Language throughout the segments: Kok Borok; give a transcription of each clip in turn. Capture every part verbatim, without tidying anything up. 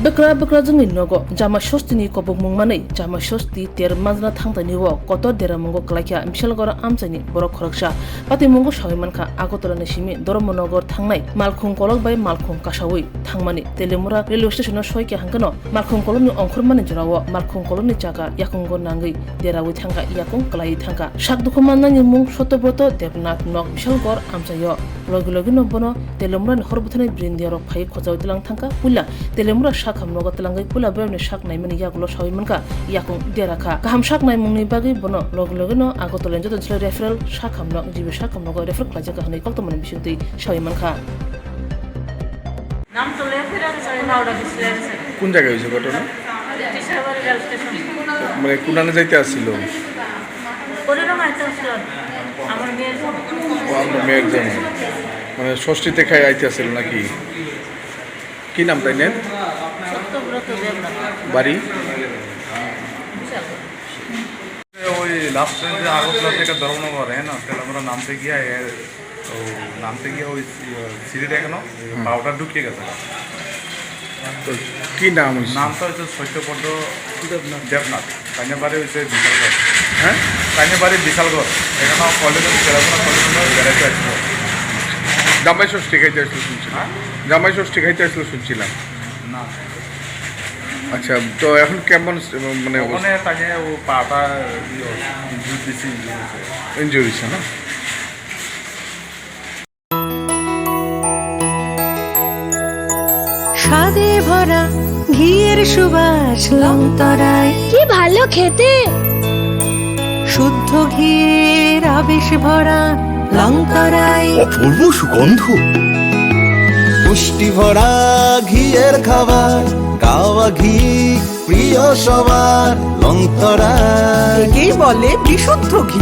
Bwkra bwkrajwkni nogo Jamai Sostini kobokmung manwi Jamai Sosti ter manjna thangtaini o kotor deramungo kwlaikha Bishalgor amchaini borok khoroksa. Patimungo sawi mankha Agartala ni simi Dharmanagar thangnai Malkhung kolok bai Malkhung kasawi thangmani Teliamura railway station o soikha hwnkhe no Malkhung kolokni ongkhormani jorao Malkhung kolokni jaga yakungo nangwi derawi thangkha, yakung kwlaiwi thangkha. Sak dukhu mannani mung Satyabroto Debnath nok Bishalgor amchaio. Logi logi no bono Teliamura ni hor bwtharni brindiya rok phai khojawi tlang thangkha. Puila Teliamura sak hamnogo tlangwi puila boyamni sak naimani yagulo sawi mankha yakung dera kha. Kaham sak naimungni bagwi bono logi logi no Agartala ni joto jila referral sak hamno G B sak hamnogo refer khlaijak kha hwnwi koktwmani bisingtwi sawi mankha. নাম তো লেখে রাখছে, আমি হাওড়া গেছিলাম। কোন জায়গায় হয়েছে ঘটনা? টিচারবাড়ি রেল স্টেশন। মানে কোনানে যাইতে আসছিল? ওনারা মাইতে আসছিল। আমার মেয়ের জন্য। ও, আপনার মেয়ের জন্য। মানে ষষ্ঠীতে খাই আইতে আসছিল নাকি? কি নাম তাই নেন? সত্যব্রত দেবনাথ। বাড়ি? বিশাল। ওই লাস্ট ট্রেন যে আগরতলা থেকে ধর্মনগর, হ্যাঁ না? তাহলে আমরা নামতে গিয়ে, এ, ও, নামতে গিয়ে ওই, ইয়ে, সিঁড়িটা কেন? হুম। পাওটা ঢুকিয়ে গেছে। তো কি নাম হয়েছে? নামটা হচ্ছে সত্যপদ্ম দেবনাথ। দেবনাথ। তাইনের বাড়ি হচ্ছে বিশালগড়। হ্যাঁ? তাইনের বাড়ি বিশালগড়। এখানে কলেজে, তেলেঙ্গানা কলেজে বেড়াতে আসছিল। জামাই ষষ্ঠী খাইতে আসছিল শুনছিলাম। হ্যাঁ? জামাই ষষ্ঠী খাইতে আসছিল শুনছিলাম। না। আচ্ছা, তো এখন কেমন, মানে, অবস্থা? ওখানে তাকে ও পাটা ইয়ে হয়েছে, ইনজুরি দিছে, ইনজুরি হয়েছে। ইনজুরি হয়েছে না? স্বাদে ভরা ঘিয়ের সুবাস লংতরাই। কি ভালো খেতে। শুদ্ধ ঘিয়ের আবেশ ভরা লংতরাই। অপূর্ব সুগন্ধ। পুষ্টি ভরা ঘিয়ের খাবার, গাওয়া ঘি প্রিয় সবার, লংতরাই। একেই বলে বিশুদ্ধ ঘি।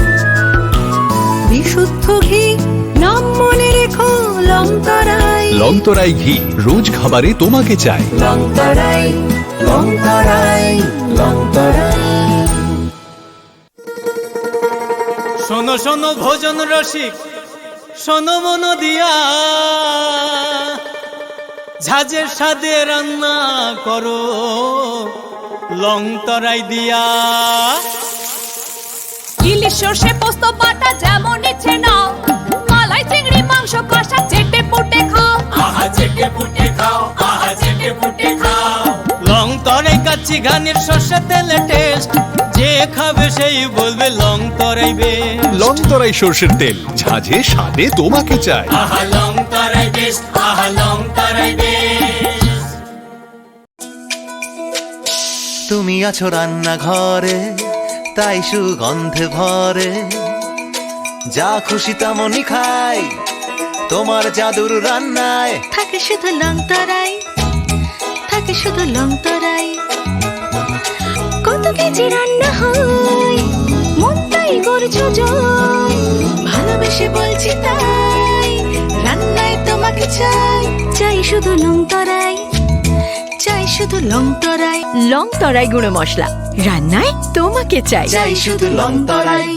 বিশুদ্ধ ঘি, নাম মনে রেখো, লংতরাই। লংতরাই ঘি, রোজ খাবারে তোমাকে চাই। লংতরাই, লংতরাই, লংতরাই। শোনো শোনো ভোজন রসিক, শোনো মন দিয়া, ঝাঁঝের স্বাদে রান্না করো লং তরাই দিয়া। ইলিশ সর্ষে পোস্ত বাটা যেমন ইচ্ছে নাও, মালাই চিংড়ি মাংস কষা চেটে পুটে খাও। আহা চেটে পুটে খাও, আহা চেটে পুটে খাও। লং তরাই কাচ্চি ঘানির সর্ষে তেলে টেস্ট, যে খাবে সেই বলবে লং তরাই বেস্ট। লং তরাই সর্ষের তেল, ঝাঁঝে স্বাদে তোমাকে চাই। আহা লং তরাই বেস্ট, আহা লং তরাই বেস্ট। তুমি আছো রান্নাঘরে, তাই সুগন্ধে ভরে। যা খুশি তেমনই খাই, তোমার জাদুর রান্নায়। থাকে শুধু লং তরাই, থাকে শুধু লং তরাই। কত কেজি রান্না হয়, মনটাই করছো জয়। ভালোবেসে বলছি তাই, রান্নায় তোমাকে চাই। চাই শুধু লং তরাই, চাই শুধু লং তরাই। লং তরাই গুঁড়ো মশলা, রান্নায় তোমাকে চাই। চাই শুধু লং তরাই।